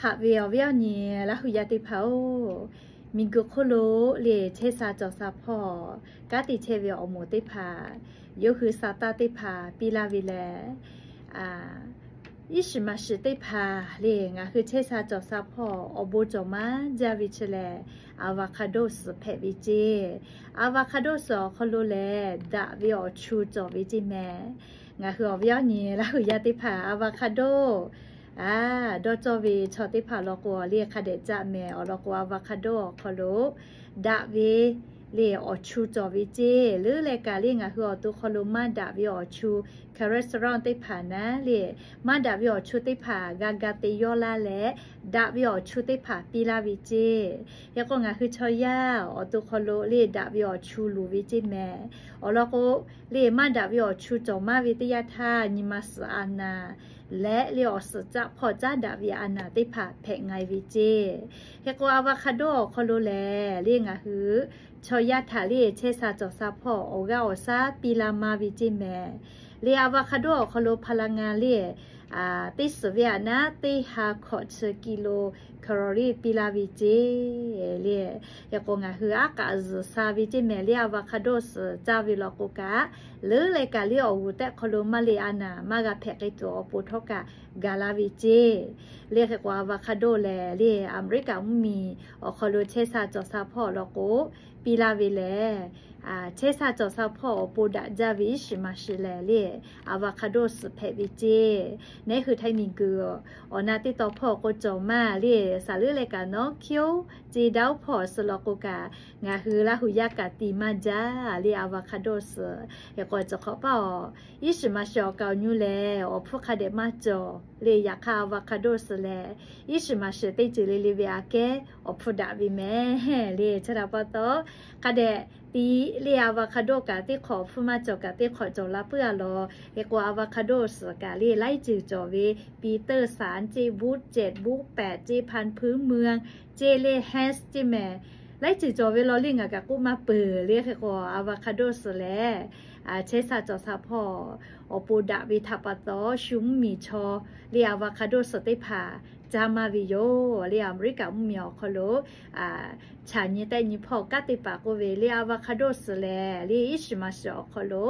Haꞈ ve awˬ viˉ awˬ nyi Laˇ hu yaˇ teˇ hpaˍ-oˬ, miˬguiˬ hk'oˆ lo le chehˇ sha cawˬ sha hpawˇ kanˉ te chehˇ ve awˬ moˍ teˇ hpaˍ, yawˇ hui sa taˇ teˇ hpaˍ piˇ laˇ ve lehˬ, iˉ shiˍ maˍ shiˍ teˇ hpaˍ le ngaˬ hui chehˇ sha cawˬ sha hpawˇ awˬ bon cawˬ maˇ jaˇ ve chi lehˬ, avocado suhˍ hpehꞈ ve ceˇ. Avocado suhˍ awˬ hk'aw lo lehˬ daꞈ ve awˬ chu cawˬ ve ceˇ mehˍ. Ngaˬ hui awˬ viˉ awˬ nyi Laˇ hu yaˇ teˇ hpaˍ avocado dawˇ cawˇ ve chaw teˇ hpaˍ law k'o le hk'a dehꞈ caˆ mehˍ. Awˬ lawn k'o avocado awˬ hk'aw lo daꞈ ve le awˬ chu cawˬ ve ceˇ. Leuˉ leh kaꞈ le ngaˬ hui awˬ to hk'aw lo maˇ daꞈ ve awˬ chu, cholesterol teˇ hpaˍ naˉ le, maˇ daꞈ ve awˬ chu teˇ hpaˍ g'a ga te yawˇ laˇ leh, daꞈ ve awˬ chu teˇ hpaˍ piˇ laˇ ve ceˇ. Hk'e k'o ngaˬ hui chaw yaˇ awˬ to hk'aw lo le daꞈ ve awˬ chu luˬ ve ceˇ mehˍ. Awˬ lawn k'o le maˇ daꞈ ve awˬ chu cawˬ maˇ ve teˇ yanˇ htaˇ nyi ma suhˍ a naˍ leh le awˬ suhˍ caˆ hpawˇ caˉ daꞈ ve a naˍ teˇ hpaˍ hpehꞈ nga e ve ceˇ. Hk'e k'o avocado awˬ hk'aw lo lehˬ le ngaˬ hui chaw yaˇ htaꞈ le chehˇ sha cawˬ sha hpawˇ awˬ g'aˇ awˬ shaˉ piˇ laˇ maˇ ve ceˇ mehˍ. Le avocado awˬ hk'aw lo พลังงาน le teˇ suhˍ ve aꞈ naˉ teˇ ha hkawꞈ chi กิโลแคลอรี่ piˇ laˇ ve ceˇ le. Hk'e k'o ngaˬ hui aˉ k'aꞈ zuhˬ sha ve ceˇ mehˍ. Le avocado suhˍ caˇ ve law k'o kaꞈ, leuˉ leh kaꞈ le awˬ g'uˬ tehꞈ hk'aw lo maˇ le a naˍ maˇ g'a hpehꞈ k'ai tuˬ awˬ pon htawˇ kaꞈ ga laˇ ve ceˇ. Le hk'e k'o avocado lehˬ le Aˍmeˍriˆkaꞈ mvuhˇmiˬ awˬ hk'aw lo chehˇ sha cawˬ sha hpawˇ awˬ lawn k'o piˇ laˇ ve lehˬ, chehˇ sha cawˬ sha hpawˇ awˬ pon daꞈ jaˇ ve iˉ shiˍ maˍ shiˍ lehˬ le avocado suhˍ hpehꞈ ve ceˇ. Neˉ hui Htaiˇ miˬguiˬ awˬ na teˇ taw hpawˇ k'o cawˬ maˇ le, saˍ leuˉ leh kaꞈ nawˉ hkiˉ oˉ ceˇ daˇ oˉ hpawˇ suh law k'o kaꞈ, ngaˬ hui Laˇ hu yaˇ kaꞈ ti maˇ jaˇ le avocado suhˍ. Hk'e k'o cawˬ hk'awꞈ paˇ awˬ iˉ shiˍ maˍ shiˍ awˬ kaˍ awˬ nyu lehˬ awˬ hpfuhˇ hk'a dehꞈ maˇ cawˬ le. Yaꞈ hk'aˇ avocado suhˍ lehˬ iˉ shiˍ maˍ shiˍ teˇ ceuˬ le le ve aꞈ kehˉ awˬ hpfuhˇ daꞈ ve mehˍ le. Chi htaꞈ pa taw hk'a dehꞈ ti le avocado kaꞈ teˇ hk'awꞈ awˬ hpfuhˇ maˇ cawˬ kaꞈ teˇ hk'awꞈ cawˬ la puiˉ a lawˬ. Hk'e k'o avocado suhˍ kaꞈ le laiˉ ceuˬ cawˬ ve, ปีเตอร์สัน ceˇ, บูทเจ็ด บูทแปด ceˇ, พันธุ์พื้นเมือง ceˇ, le hemp ceˇ mehˍ. Laiˉ ceuˬ cawˬ ve law le ngaˬ kaꞈ k'oˆ maˇ peuˬ le. Hk'e k'o avocado suhˍ lehˬ chehˇ sha cawˬ sha hpawˇ awˬ pon daꞈ ve htaꞈ pa taw shu mvuhˇmiˬ chaw le avocado suhˍ teˇ hpaˍ caˇ maˇ ve yoˬ. Le Aˍmeˍriˆkaꞈ mvuhˇmiˬ awˬ hk'aw lo chaˬ nyi tehˆ nyi hpawˇ kanˉ te paˍ k'oˆ ve le avocado suhˍ lehˬ le iˉ shiˍ maˍ shiˍ awˬ hk'aw lo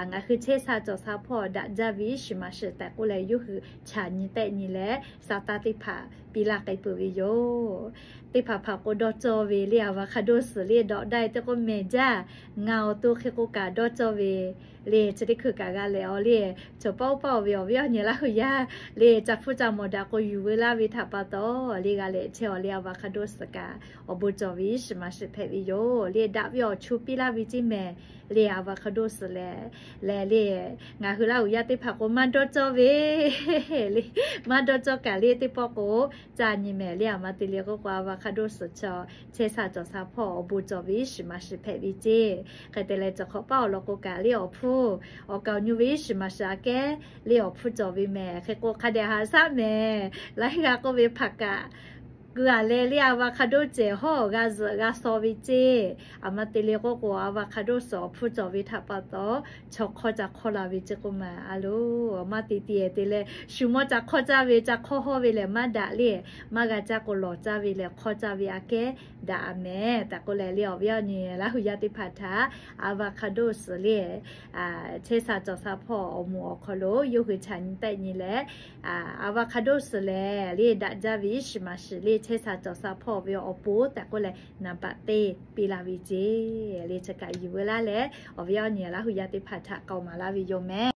ngaˬ hui chehˇ sha cawˬ sha hpawˇ daꞈ jaˇ ve iˉ shiˍ maˍ shiˍ tehꞈ k'oˆ leh yawˇ hui chaˬ nyi tehˆ nyi leh sa taˇ teˇ hpaˍ piˇ laˇ k'ai peuˬ ve yoˬ. Teˇ hpaˍ hpaˍ k'o dawˇ cawˇ ve le avocado suhˍ le dawꞈ daiˇ teˇ k'oˆ mehˍ jaˇ. Ngaˬ awˬ to hk'e k'o kaꞈ dawˇ cawˇ ve le chi teˇ hkui kaꞈ g'a lehˬ awˬ le, cawˬ paˇ oˇ paˇ awˬ ve awˬ viˉ awˬ nyi Laˇ hu yaˇ le ca hpfuhˇ ca mawˬ daꞈ k'o yuˬ veu laˇ ve htaꞈ pa taw le g'a lehˬ chehˇ awˬ le avocado suhˍ kaꞈ awˬ bon cawˬ ve iˉ shiˍ maˍ shiˍ hpehꞈ ve yoˬ. Le daꞈ ve awˬ chu piˇ laˇ ve ceˇ mehˍ. Le avocado suhˍ lehˬ le le ngaˬ hui Laˇ hu yaˇ teˇ hpaˍ k'o maˇ dawˇ cawˇ ve le, maˇ dawˇ cawˇ kaꞈ le teˇ pawˆ k'o caˇ nyi mehˍ. Le aˬ ma te le k'oˆ k'o avocado suhˍ chaw chehˇ sha cawˬ sha hpawˇ awˬ bon cawˬ ve iˉ shiˍ maˍ shiˍ hpehꞈ ve ceˇ. Hk'e te leh cawˬ hk'awꞈ paˇ awˬ lawn k'o kaꞈ le awˬ hpfuhˇ awˬ kaˍ awˬ nyu ve iˉ shiˍ maˍ shiˍ aꞈ kehˉ le awˬ hpfuhˇ cawˬ ve mehˍ. Hk'e k'o hk'a dehꞈ haꞈ shaˉ mehˍ. Laiˉ g'aˇ k'oˆ ve hpaˍ kaꞈ keu aˬ leh le avocado cehˬ hawˉ g'a zuhꞈ g'a shaw ve ceˇ. Aˬ ma te le k'oˆ k'o avocado suhˍ awˬ hpfuhˇ cawˬ ve htaꞈ pa taw chaw hk'awˇ ca hk'awˇ la ve ceˇ k'oˆ ma a loˬ. Maˇ te te te leh shu mawˇ ca hk'awˇ caˇ ve ca hk'awˇ hawˇ ve lehˬ maˇ daꞈ le. Maˇ g'a caˇ k'o lawˬ caˇ ve lehˬ hk'awˇ caˇ ve aꞈ kehˉ daꞈ a mehˍ tehꞈ k'oˆ leh le awˬ viˉ awˬ nyi Laˇ hu yaˇ teˇ hpaˍ htaꞈ avocado suhˍ le chehˇ sha cawˬ sha hpawˇ awˬ moˍ awˬ hk'aw lo yawˇ hui chaˬ nyi tehˆ nyi leh avocado suhˍ lehˬ le daꞈ jaˇ ve iˉ shiˍ maˍ shiˍ le chehˇ sha cawˬ sha hpawˇ ve awˬ pon tehꞈ k'oˆ leh naˍ baꞈ teˇ piˇ laˇ ve ceˇ. Le chi kaꞈ yuˬ veu laˇ leh awˬ viˉ awˬ nyi Laˇ hu yaˇ teˇ hpaˍ htaꞈ k'aoˍ maˍ laˇ ve yoˬ mehˍ.